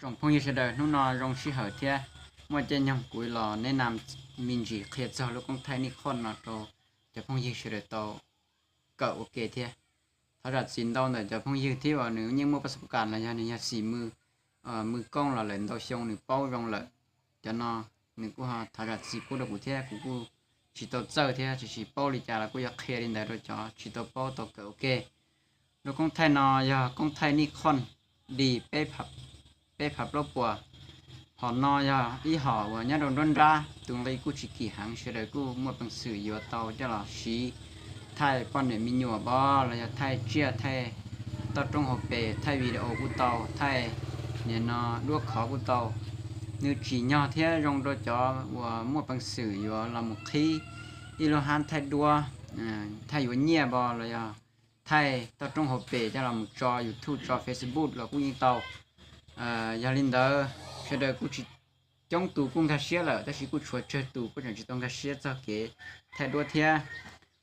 Tsoom phooj ywg sawv daws, hnub no zoo sij hawm thiab muaj caij nyoog kuv los neb nam me ntsis qhia txog lub koob thaij Nikon no rau cov phooj ywg sawv daws tau kawm ua ke thiab. Thov zam txim ntau ntawm cov phooj ywg thiab uas nws yeej muaj pas xub kas los yog nws yog xim mws, mws koob los lawm ntau xyoo nws paub zoo lawm. Cov no nws kuj thov zam txim pub rau kuv thiab, kuv kuj tsis tau txawj thiab tsis tsis paub li cas los kuj yuav qhia li ntawd rau cov tsis tau paub tau kawm ua ke. Lub koob thaij no yog koob thaij Nikon D peb phav plaub puas. Hom no yog ib hom uas nyob rau nruab nrab, tus nqi kuj tsis kim heev, sawv daws kuj muaj peev xwm yuav tau coj los siv thaij poj niam me nyuam pov los yog thaij tsiaj, thaij toj roob hauv pes, thaij video kuj tau, thaij nim no duab khov kuj tau. Nws tsim nyog thiab zoo rau cov uas muaj peev xwm yuav los mus qhib ib lub hab thaij duab, thaij yuav nyiaj pov los yog thaij toj roob hauv pes coj los mus tso YouTube tso Facebook los kuj yeej tau. Yog li ntawd sawv daws kuj tsis, coob tus kuj nkag siab lawm tab sis kuj tshuav tsawg tus kuj tseem tsis tau nkag siab txog kev thaij duab thiab.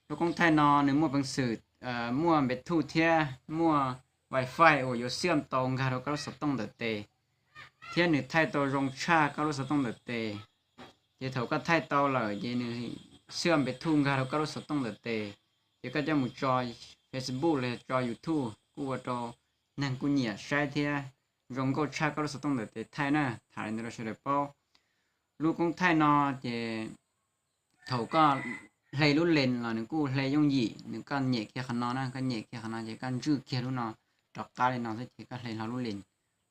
Lub koob thaij no nws muaj peev xwm muaj npe thuj thiab muaj wifi uas yuav xwm tau nkag rau koj lub xov tooj ntawm tes, thiab nws thaij tau zoo tshaj koj lub xov tooj ntawm tes. Ces thaum koj thaij tau lawm ces nws xwm npe thuj nkag rau koj lub xov tooj ntawm tes, ces koj coj mus tso Facebook los yog tso YouTube kuj ua rau neeg kuj nyiam saib thiab zoo nkauj tshaj koj lub xov tooj ntawm tes thaij na. Tham li ntawd rau sawv daws paub. Lub koob thaij no ces thaum koj hle lub lees los nws kuj hle yooj yim, nws koj nyem kiag qhov no na, koj nyem kiag qhov no ces koj ntswj kiag lub no rov qab li no xwb ces koj hle hlo lub lees.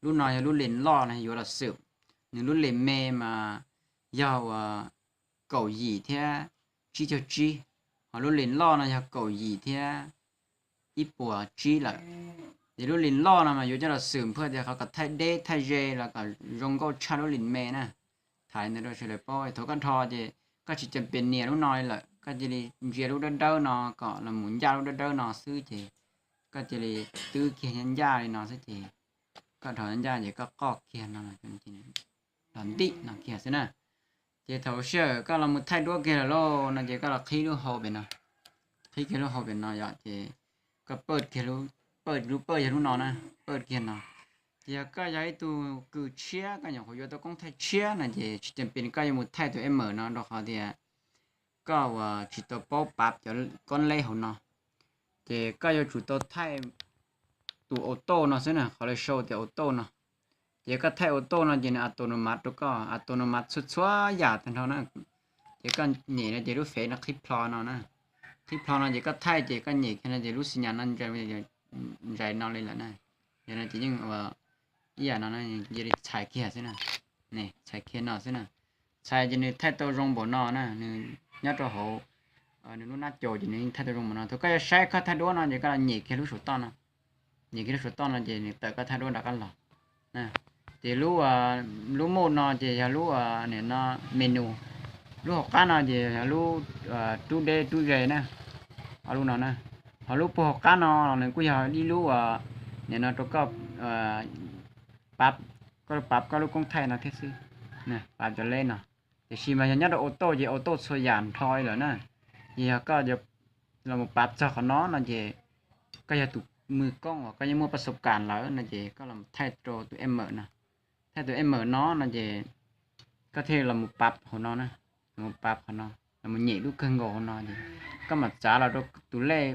Lub no yog lub lees loj no yuav los xwm, nws lub lees me mas yog uas kaum yim thiab tsib caug tsib, ho lub lees loj no yog kaum yim thiab ib puas tsib lawm. Ces lub lees loj no mas yuav coj los xwm phuaj tias qhov kom thaij deb thaij ze los kom zoo nkauj tshaj lub lees me na. Tham li ntawd rau sawv daws paub, thaum koj dhos ces koj tsis cam pes nias lub no li lawm, koj cia li ntsia lub dawb dawb no kom los mus ncaj lub dawb dawb no xwb ces koj cia li twb kiag ncaj li no xwb ces koj dhos ncaj ces koj qoj kiag no, dhos ntij no kiag xwb na. Ces thaum sij hawm koj los mus thaij duab kiag lawm lauj no ces koj los qhib lub hau pem no, qhib kiag lub hau pem no yom, ces koj pawj kiag, pawj lub pawj yog lub no na, pawj kiag no. Ces yog koj yog ib tug kws tshiab, koj nyuam qhuav yuav tau koob thaij tshiab no ces tsis cam pes koj yuav mus thaij tus M no rau qhov tias koj uas tsis tau paub pav cov koob leb hauv no. Ces koj yuav tsum tau thaij tus auto no xwb na, qhov lawv sau tias auto no. Ces koj thaij auto no ces nws auto no mas rau koj, auto no mas txhua txhua yam tag nrho na. Ces koj nyem no ces lub fem no qhib plho no na, qhib plho no ces koj thaij ces koj nyem kiag no ces lub xi nyas no ntsais no li lawm na. Yog no ces yeej ua ib yam no cia li txhais kiag xwb na, txhais kiag no xwb na. Txhais ces nws thaij tau zoo npaum no na, nws nyob rau hauv nws lub nab caus ces nws yeej thaij tau zoo npaum no. Thaum koj yuav saib koj thaij duab no ces koj los nyem kiag lub saum toj no, nyem kiag lub saum toj no ces nws tawm koj thaij duab rov qab los. Ces lub, lub muj no ces yog lub, nim no menu, lub hauv qab no ces yog lub rub deb rub ze na, ob lub no na. Ho lub puag hauv qab no los nws kuj yog ib lub, nim no rau koj pab, koj pab koj lub koob thaij no thiab xwb, pab cov leb no. Tiam sis mas yog nyob rau auto ces auto txhua yam nrho li lawm na. Ces yog koj los mus pab txog qhov no no ces koj yog tus mws koob uas koj yeej muaj pas xov kas lawm no ces koj los thaij rau tus M no, thaij tus M no no ces koj thiaj los mus pab hauv no na, los mus pab qhov no, los mus nyem lub kawg nkaus hauv no ces koj mam txav los rau tus lej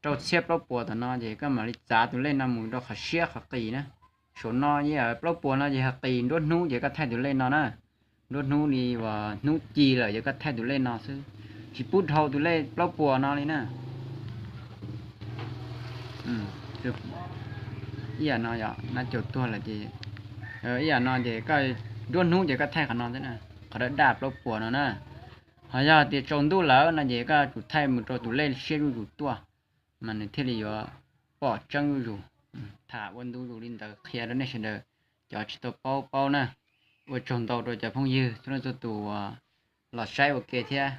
rau txhiab plaub puas tom no ces koj mam li txav tus lej no mus rau qhov siab qhov qis na. Saum no yog plaub puas no ces yog qis, nruab hnub ces koj thaij tus lej no na. Nruab hnub li uas hnub ci lawm ces koj thaij tus lej no xwb, tsis pub dhau tus lej plaub puas no li na. Ib yam no yom, nab caus tuag lawm ces, ib yam no ces koj nruab hnub ces koj thaij qhov no xwb na, qhov daj daj plaub puas no na. Ho yog tias tsaus ntuj lawm no ces koj tsum thaij mus rau tus lej siab zuj zus tuaj mas nws thiaj li yuav pom tseeb zuj zus. Tham ua ntu zus li ntawd qhia rau nej sawv daws cov tsis tau paub paub na. Ua tsaug ntau rau cov phooj ywg txhua leej txhua tus uas los saib ua ke thiab.